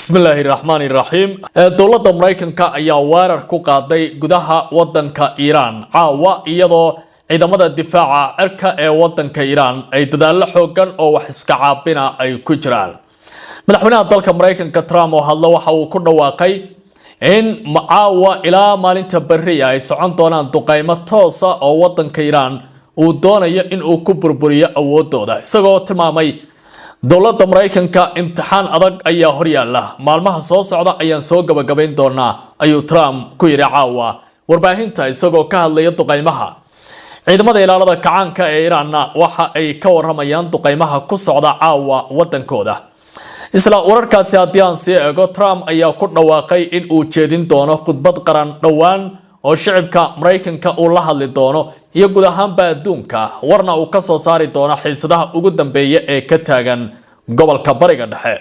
Bismillaahi raxmaani raxiim. Dowladda Maraykanka ayaa weerar ku qaaday gudaha wadanka Iiraan caawa, iyadoo ciidamada difaaca cirka ee wadanka Iiraan ay dadaallo xoogan oo wax iska caabina ay ku jiraan. Madaxweynaha dalka Maraykanka Trump oo hadlo waxa uu ku dhawaaqay in caawa ilaa maalinta berriya ay socon doonaan duqaymo toosa oo wadanka Iiraan uu doonayo in uu ku burburiyo awoodooda, isagoo tilmaamay dowladda Maraykanka imtixaan adag ayaa horyaala. Maalmaha soo socda ayaan soo gabagabayn doonaa, ayuu Trump ku yidhi caawa warbaahinta, isagoo ka hadlaya duqaymaha. Ciidamada ilaalada kacaanka ee Iiraanna waxa ay ka waramayaan duqaymaha ku socda caawa wadankooda. Isla wararkaasi haddii aan sii eego, Trump ayaa ku dhawaaqay in uu jeedin doono khudbad qaran dhowaan oo shicibka Maraykanka uu la hadli doono iyo guud ahaanba adduunka, warna uu ka soo saari doono xiisadaha ugu dambeeya ee ka taagan gobolka Bariga Dhexe.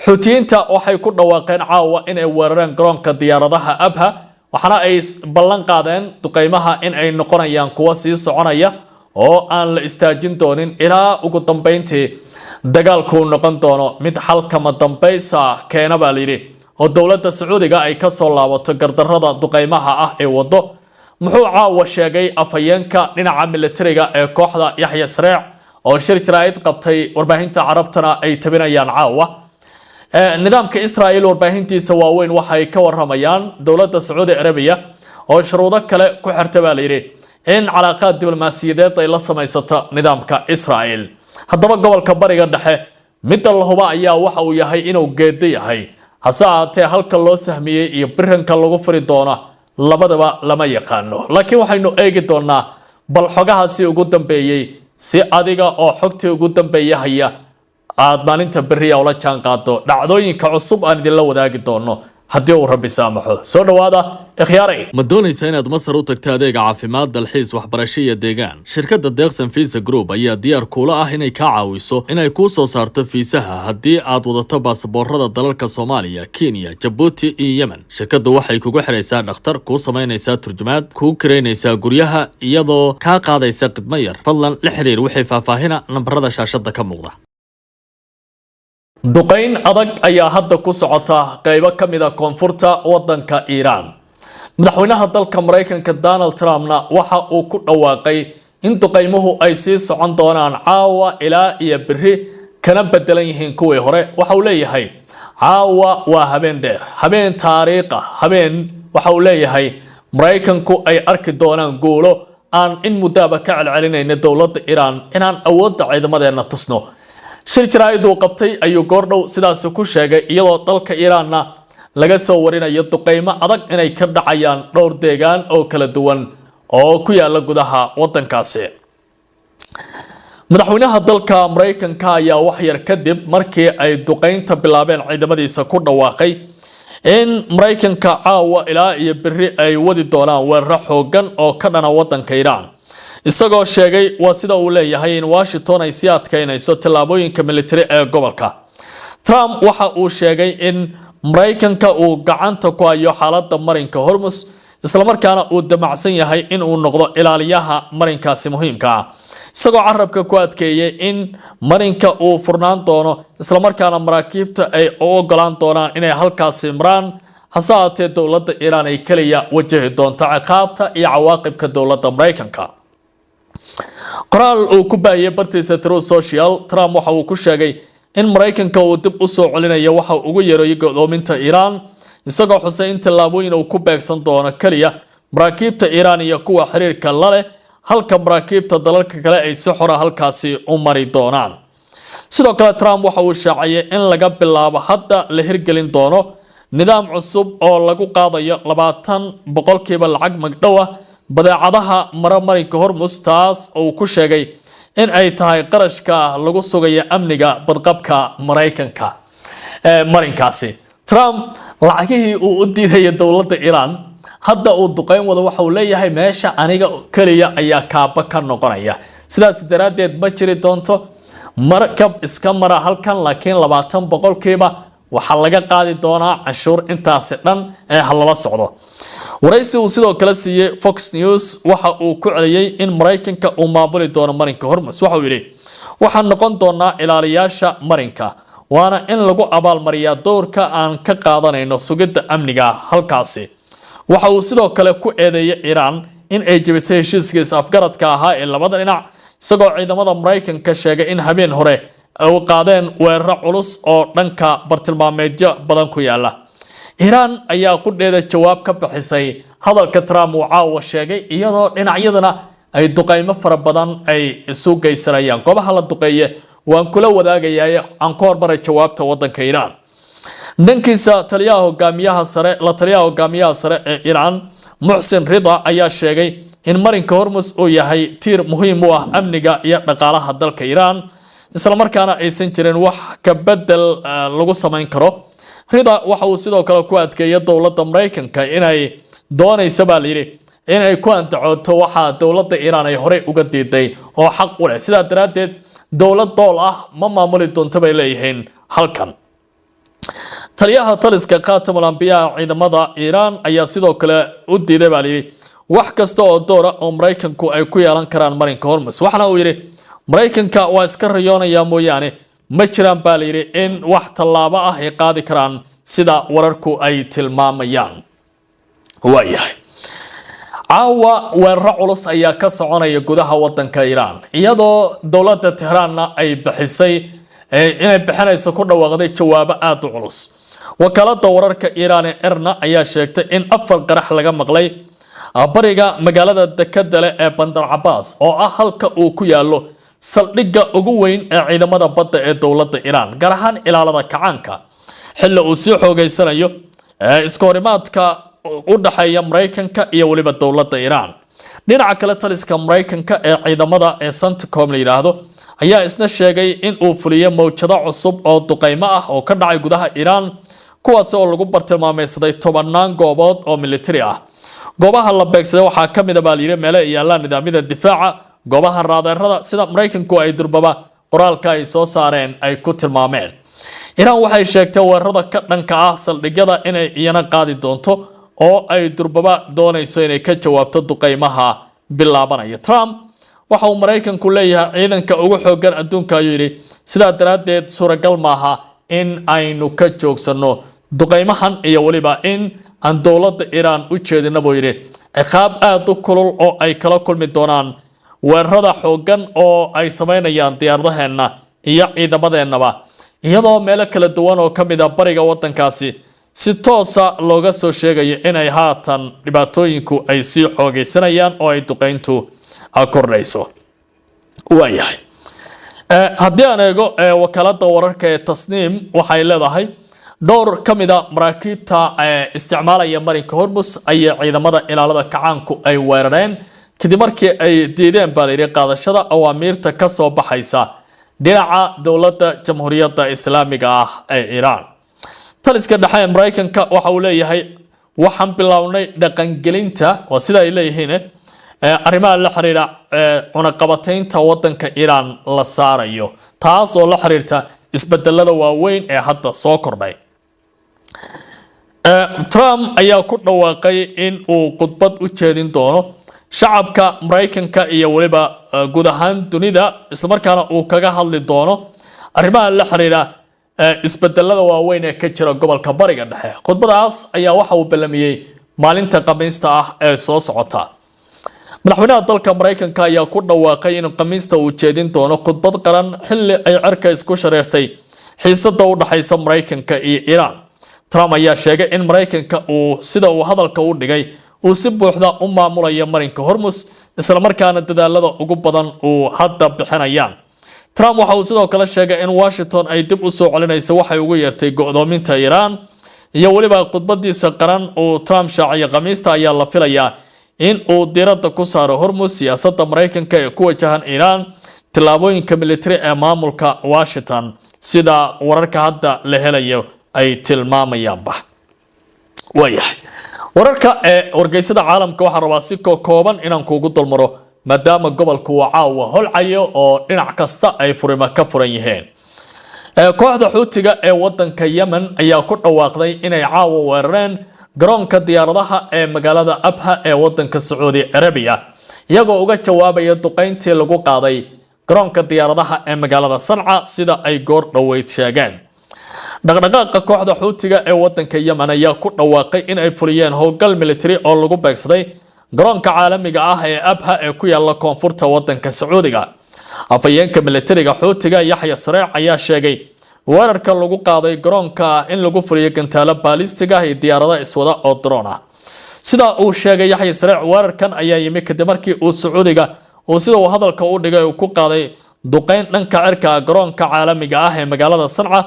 Xuutiyiinta waxay ku dhawaaqeen caawa inay weerareen garoonka diyaaradaha Abha, waxaana ay ballan qaadeen duqeymaha in ay noqonayaan kuwo sii soconaya oo aan la istaajin doonin ilaa ugu dambeyntii dagaalku noqon doono mid xalkama dambaysa keena, baa layidhi, oo dowladda Sacuudiga ay kasoo laabato gardarrada duqeymaha ah ee wado. Muxuu caawa sheegay afhayeenka dhinaca militariga ee kooxda Yaxya Sareec oo shir jaraa'id qabtay, warbaahinta Carabtana ay tabinayaan caawa? Nidaamka Israel warbaahintiisa waaweyn waxay ka waramayaan dowladda Sacuudi Arabiya oo shuruudo kale ku xirta, baa layidhi, in calaaqaad diblomaasiyadeed ay la samaysato nidaamka Israel. Haddaba gobolka Bariga Dhexe midda la huba ayaa waxa uu yahay inuu geedo yahay, hase ahaatee halka loo sahmiyey iyo biranka lagu furi doono labadaba lama yaqaano. Laakiin waxaynu eegi doonaa bal xogahaasi ugu dambeeyey, si adiga oo xogtii ugu dambeeya haya aad maalinta beriya ula jaan qaado dhacdooyinka cusub aan idinla wadaagi doono, haddii uu Rabbi saamaxo. Soo dhowaada, ikhyaaray. Ma doonaysaa inaad Masar u tagto adeega caafimaad, dalxiis, waxbarasho iyo deegaan? Shirkadda Deeqsan Visa Group ayaa diyaar kuula ah inay kaa caawiso inay kuu soo saarto fiisaha haddii aad wadato baasaboorada dalalka Soomaaliya, Kenya, Jabuuti iyo Yemen. Shirkaddu waxay kugu xidhaysaa dhakhtar, kuu samaynaysaa turjumaad, kuu kiraynaysaa guryaha, iyadoo kaa qaadaysa khidmo yar. Fadlan la xiriir wixii faahfaahina nambarada shaashadda ka muuqda. Duqayn adag ayaa hadda ku socota qeybo ka mid a koonfurta wadanka Iiraan. Madaxweynaha dalka Maraykanka Donald Trumpna waxa uu ku dhawaaqay in duqaymuhu ay sii socon doonaan caawa ilaa iyo beri, kana bedelan yihiin kuwii hore. Waxa uu leeyahay caawa waa habeen dheer, habeen taariikha, habeen waxa uu leeyahay Maraykanku ay arki doonaan guulo aan in muddaaba ka celcelinayna dowladda Iiraan inaan awoodda ciidamadeenna tusno. Shir jaraa'id uu qabtay ayuu goordhow sidaasi ku sheegay, iyadoo dalka Iiraanna laga soo warinayo duqeymo adag inay ka dhacayaan dhowr deegaan oo kala duwan oo ku yaala gudaha wadankaasi. Madaxweynaha dalka Maraykanka ayaa wax yar kadib markii ay duqeynta bilaabeen ciidamadiisa ku dhawaaqay in Maraykanka caawa ilaa iyo beri ay wadi doonaan weeraro xoogan oo ka dhana wadanka Iiraan, isagoo sheegay, waa sida uu leeyahay, in Washington ay sii adkaynayso tallaabooyinka militari ee gobolka. Trump waxa uu sheegay in Maraykanka uu gacanta ku hayo xaaladda marinka Hormus, islamarkaana uu damacsan yahay in uu noqdo ilaaliyaha marinkaasi muhiimka ah, isagoo carabka ku adkeeyey in marinka uu furnaan doono, islamarkaana maraakiibta ay u ogolaan doonaan inay halkaasi maraan, hase ahaatee dowladda Iiraan ay keliya wajahi doonto ciqaabta iyo cawaaqibka dowladda Maraykanka. Qoraal uu ku baahiyey bartiisa Truth Social, Trump waxa uu ku sheegay in Maraykanka uu dib u soo celinayo waxa ugu yeerayo godoominta Iiraan, isagoo xusay in tallaabooyin uu ku beegsan doono keliya maraakiibta Iiraan iyo kuwa xiriirka la leh, halka maraakiibta dalalka kale ay si xora halkaasi u mari doonaan. Sidoo kale Trump waxa uu shaaciyay in laga bilaabo hadda la hirgelin doono nidaam cusub oo lagu qaadayo 20% lacag magdhow ah badeecadaha mara marinka Hormus, taas oo uu ku sheegay in ay tahay qarashka lagu sugayo amniga badqabka Maraykanka ee marinkaasi. Trump lacagihii uu u diidaya dowladda Iiraan hadda uu duqeyn wado, waxa uu leeyahay meesha aniga keliya ayaa kaaba ka noqonaya, sidaas daraaddeed ma jiri doonto markab iska mara halkan, laakiin 20% waxaa laga qaadi doonaa canshuur intaasi dhan ee ha lala socdo. Waraysi uu sidoo kale siiyey Fox News waxa uu ku celiyey in Maraykanka uu maamuli doono marinka Hormus. Waxa uu yidhi: "Waxaan noqon doonaa ilaaliyaasha marinka." Waana in lagu abaalmariyaa dowrka aan ka qaadanayno sugidda amniga halkaasi. Waxa uu sidoo kale ku eedeeyay Iiraan in ay jebisay heshiiska is-afgaradka ahaa ee labada dhinac, isagoo ciidamada Maraykanka sheegay in habeen hore ay u qaadeen weeraro culus oo dhanka bartilmaameedyo badan ku yaala. Iiraan ayaa qudheeda jawaab ka bixisay hadalka Trump uu caawa sheegay, iyadoo dhinacyadana ay duqaymo fara badan ay isu geysanayaan. Goobaha la duqeeye waan kula wadaagayaa. Aan ku hormaray jawaabta wadanka Iiraan. Dhankiisa, taliyaha hogaamiyaha sare, la taliyaha hogaamiyaha sare ee Iiraan, Muxsin Rida, ayaa sheegay in marinka Hormus uu yahay tiir muhiim u ah amniga iyo dhaqaalaha dalka Iiraan, islamarkaana aysan jirin wax ka bedel lagu samayn karo. Rida waxa uu sidoo kale ku adkeeyay dowladda Maraykanka inay doonaysa, baa layidhi, inay ku andacooto waxa dowladda Iiraan ay horey uga diiday oo xaq u leh. Sidaa daraaddeed, dowlad dool ah ma maamuli doonto, bay leeyihiin halkan. Taliyaha taliska Khaatamul Ambiyaha ciidamada Iiraan ayaa sidoo kale u diiday, baa layidhi, wax kasta oo doora oo Maraykanku ay ku yeelan karaan marinka Hormus. Waxaana uu yidhi Maraykanka waa iska riyoonayaa mooyaane, ma jiraan, baa layidhi, in wax tallaabo ah ay qaadi karaan, sida wararku ay tilmaamayaan. Waayahay, caawa weeraro culus ayaa ka soconaya gudaha wadanka Iiraan, iyadoo dowladda Tehraanna ay bixisay inay bixinayso ku dhawaaqday jawaabo aada u culus. Wakaalada wararka Iiraan ee IRNA ayaa sheegtay in afar qarax laga maqlay bariga magaalada dekada leh ee Bandar Cabaas, oo ah halka uu ku yaalo saldhigga ugu weyn ee ciidamada badda ee dowladda Iiraan, gaar ahaan Ilaalada Kacaanka, xilli uu sii xoogeysanayo iska horimaadka u dhaxeeya Maraykanka iyo weliba dowladda Iiraan. Dhinaca kale, taliska Maraykanka ee ciidamada ee CENTCOM la yidhaahdo ayaa isna sheegay in uu fuliyey mowjado cusub oo duqaymo ah oo ka dhacay gudaha Iiraan, kuwaas oo lagu bartilmaameysaday tobanaan goobood oo militari ah. Goobaha la beegsaday waxaa ka mid a, baa layidhi, meele ay yaalaan nidaamyada difaaca, goobaha raadeerada, sida Maraykanku ay durbaba qoraalka ay soo saareen ay ku tilmaameen. Iiraan waxay sheegtay weerarada ka dhanka ah saldhigyada inay iyana qaadi doonto oo ay durbaba doonayso inay ka jawaabto duqaymaha bilaabanaya. Trump waxa uu Maraykanku leeyahay ciidanka ugu xoogan adduunka, ayuu yidhi. Sidaa daraaddeed, suuragal maaha in aynu ka joogsanno duqaymahan iyo weliba in aan dowladda Iiraan u jeedina, buu yidhi, ciqaab aada u kulul oo ay kala kulmi doonaan weerarada xooggan oo ay samaynayaan diyaaradaheenna iyo ciidamadeennaba, iyadoo meelo kala duwan oo ka mid a bariga waddankaasi si toosa looga soo sheegayo inay haatan dhibaatooyinku ay sii xoogaysanayaan oo ay duqayntu kordhayso. Waayahay, haddii aan eego wakaalada wararka ee Tasniim, waxay leedahay dhowr ka mid a maraakiibta isticmaalaya marinka Hormus ayay ciidamada Ilaalada Kacaanku ay weerareen, kadib markii ay diideen, baa layidhi, qaadashada awaamiirta ka soo baxaysa dhinaca dowladda Jamhuuriyadda Islaamiga ah ee Iiraan. Taliska dhexe ee Maraykanka waxa uu leeyahay waxaan bilownay dhaqangelinta, waa sida ay leeyihiin, arrimaha la xiriira cunaqabataynta wadanka Iiraan la saarayo, taas oo la xiriirta isbedelada waaweyn ee hadda soo kordhay. Trump ayaa ku dhawaaqay in uu khudbad u jeedin doono shacabka Maraykanka iyo weliba guud ahaan dunida, islamarkaana uu kaga hadli doono arrimaha la xiriira isbedelada waaweyn ee ka jira gobolka Bariga Dhexe. Khudbadaas ayaa waxa uu ballamiyey maalinta Khamiista ah ee soo socota. Madaxweynaha dalka Maraykanka ayaa ku dhawaaqay in Khamiista uu jeedin doono khudbad qaran, xilli ay cirka isku shareertay xiisada u dhaxaysa Maraykanka iyo Iiraan. Trump ayaa sheegay in Maraykanka uu, sida uu hadalka u dhigay, uu si buuxda u maamulayo marinka Hormus, islamarkaana dadaalada ugu badan uu hadda bixinayaan. Trump waxa uu sidoo kale sheegay in Washington ay dib u soo celinayso waxay ugu yeertay go'doominta Iiraan. Iyo weliba khudbadiisa qaran uu Trump shaaciyay Khamiista ayaa la filayaa in uu diiradda ku saaro Hormus, siyaasadda Maraykanka ee ku wajahan Iiraan, tillaabooyinka militari ee maamulka Washington, sida wararka hadda la helayo ay tilmaamayaanba. Waayahay, wararka ee wargeysada caalamka waxaan rabaa si kooban inaan kuugu dulmaro, maadaama gobolku uu caawa holcayo oo dhinac kasta ay furima ka furan yihiin. Kooxda Xuutiga ee wadanka Yemen ayaa ku dhawaaqday inay caawa weerareen garoonka diyaaradaha ee magaalada Abha ee wadanka Sacuudi Arabiya, iyagoo uga jawaabaya duqeyntii lagu qaaday garoonka diyaaradaha ee magaalada Sanca, sida ay goor dhoweyd sheegeen. Dhaqdhaqaaqa kooxda Xuutiga ee wadanka Yemen ayaa ku dhawaaqay in ay fuliyeen howlgal military oo lagu beegsaday garoonka caalamiga ah ee Abha ee ku yaala koonfurta wadanka Sacuudiga. Afhayeenka militariga Xuutiga, Yaxya Sareec, ayaa sheegay weerarka lagu qaaday garoonka in lagu fuliyo gantaalo baalistiga iyo diyaarado iswada oo drone ah. Sida uu sheegay Yaxya Sareec, weerarkan ayaa yimi kadib markii uu Sacuudiga uu, sida uu hadalka u dhigay, uu ku qaaday duqeyn dhanka cirka garoonka caalamiga ah ee magaalada Sanca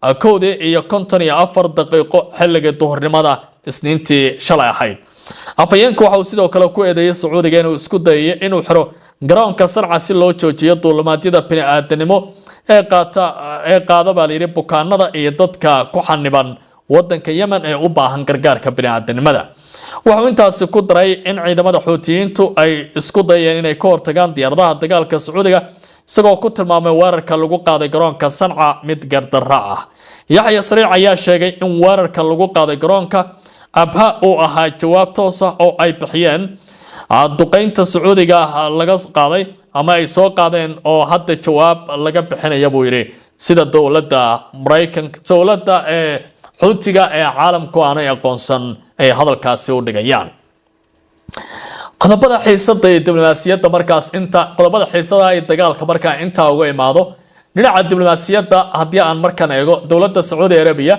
1:54 xilliga duhurnimada Isniintii shalay ahayd. Afhayeenku waxa uu sidoo kale ku eedeeyay Sacuudiga inuu isku dayayo inuu xiro garoonka Sanca si loo joojiyo duulimaadyada bini'aadanimo ee qaata ee qaada, baa layidhi, bukaanada iyo dadka ku xaniban wadanka Yemen ee u baahan gargaarka bini'aadanimada. Wuxuu intaasi ku daray in ciidamada Xuutiyiintu ay isku dayeen inay ka hortagaan diyaaradaha dagaalka Sacuudiga, isagoo ku tilmaamay weerarka lagu qaaday garoonka Sanca mid gardarra ah. Yaxya Sariic ayaa sheegay in weerarka lagu qaaday garoonka Abha uu ahaa jawaab toos ah oo ay bixiyeen duqeynta Sacuudiga laga qaaday ama ay soo qaadeen, oo hadda jawaab laga bixinaya, buu yidhi, sida dowladda Maraykanka, dowladda ee Xuutiga ee caalamku aanay aqoonsan ay hadalkaasi u dhigayaan. Qodobada xiisada iyo diblomaasiyadda markaas inta, qodobada xiisada iyo dagaalka markaa intaa uga imaado. Dhinaca diblomaasiyadda haddii aan markan eego, dowladda Sacuudi Arabiya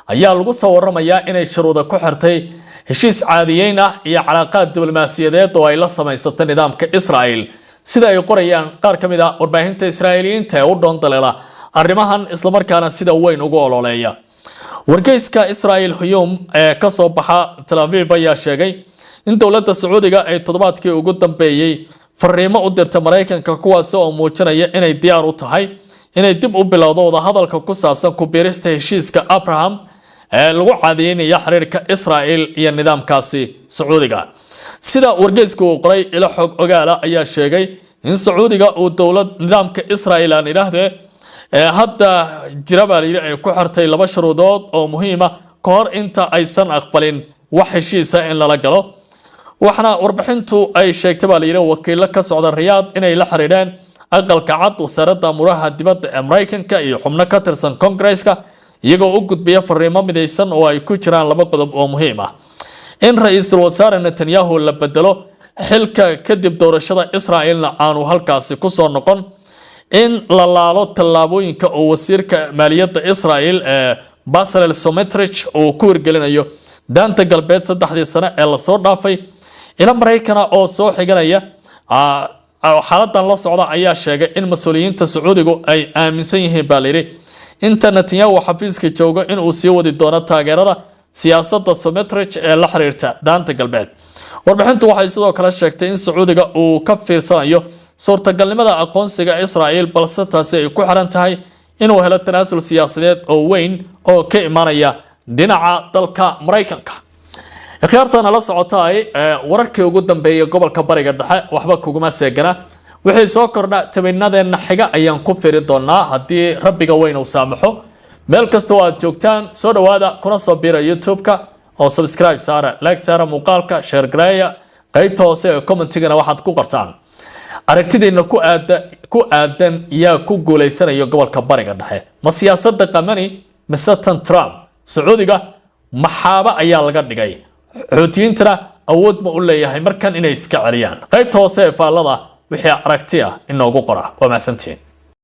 ayaa lagu soo waramayaa inay shuruuda ku xirtay heshiis caadiyeyn ah iyo calaaqaad diblomaasiyadeed oo ay la samaysato nidaamka Israel, sida ay qorayaan qaar ka mid ah warbaahinta Israa'iiliyiinta ee u dhoondaleela arrimahan, islamarkaana sida weyn ugu ololeeya. Wargeyska Israel Hayom ee kasoo baxa Tel Aviv ayaa sheegay in dowladda Sacuudiga ay toddobaadkii ugu dambeeyey fariimo u dirtay Maraykanka, kuwaasi oo muujinaya inay diyaar u tahay inay dib u bilowdo wadahadalka ku saabsan ku biirista heshiiska Abraham ee lagu caadiyeynaya xiriirka Israel iyo nidaamkaasi Sacuudiga. Sida wargeysku uu qoray, ilo xog ogaala ayaa sheegay in Sacuudiga uu dowlad nidaamka Israel, aan idhaahdee, ee hadda jira, baa layidhi, ay ku xirtay laba shuruudood oo muhiima ka hor inta aysan aqbalin wax heshiisa in lala galo. Waxaana warbixintu ay sheegtay, baa layidhi, wakiilo ka socda Riyaad inay la xiriireen Aqalka Cad, Wasaaradda Amuraha Dibadda ee Maraykanka iyo xubno ka tirsan Kongareska, iyagoo u gudbiya fariimo midaysan oo ay ku jiraan laba qodob oo muhiim ah: in Ra-iisul Wasaare Netanyahu la bedelo xilka kadib doorashada Israel-na aanu halkaasi kusoo noqon, in la laalo tallaabooyinka uu wasiirka maaliyadda Israel ee Bezalel Smotrich uu ku hirgelinayo Daanta Galbeed 3dii sane ee lasoo dhaafay. Ilo Maraykana oo soo xiganaya xaaladan la socda ayaa sheegay in mas-uuliyiinta Sacuudigu ay aaminsan yihiin, baa layidhi, inta Netanyahu xafiiska joogo inuu sii wadi doono taageerada siyaasadda Smotrich ee la xiriirta Daanta Galbeed. Warbixintu waxay sidoo kale sheegtay in Sacuudiga uu ka fiirsanayo suurtagalnimada aqoonsiga Israel, balse taasi ay ku xiran tahay inuu helo tanaasul siyaasadeed oo weyn oo ka imanaya dhinaca dalka Maraykanka. Ikhyaartana la socotaay, wararkii ugu dambeeyay gobolka Bariga Dhexe waxba kuguma seegana. Wixii soo kordha tabinadeenna xiga ayaan ku firi doonaa, haddii Rabbiga weyn uu saamaxo. Meel kasta oo aad joogtaan, soo dhawaada, kuna soo biira YouTube-ka oo subscribe saara, like saara muuqaalka, share gareeya. Qaybta hoose ee commentigana waxaad ku qortaan aragtidiina ku aadan yaa ku guuleysanaya gobolka Bariga Dhexe: ma siyaasadda Qamani mise tan Trump? Sacuudiga maxaaba ayaa laga dhigay? Xuutiyiintana awood ma u leeyahay markan inay iska celiyaan? Qaybta hoose ee faallada wixii aragti ah inoogu qora. Waa mahadsantihiin.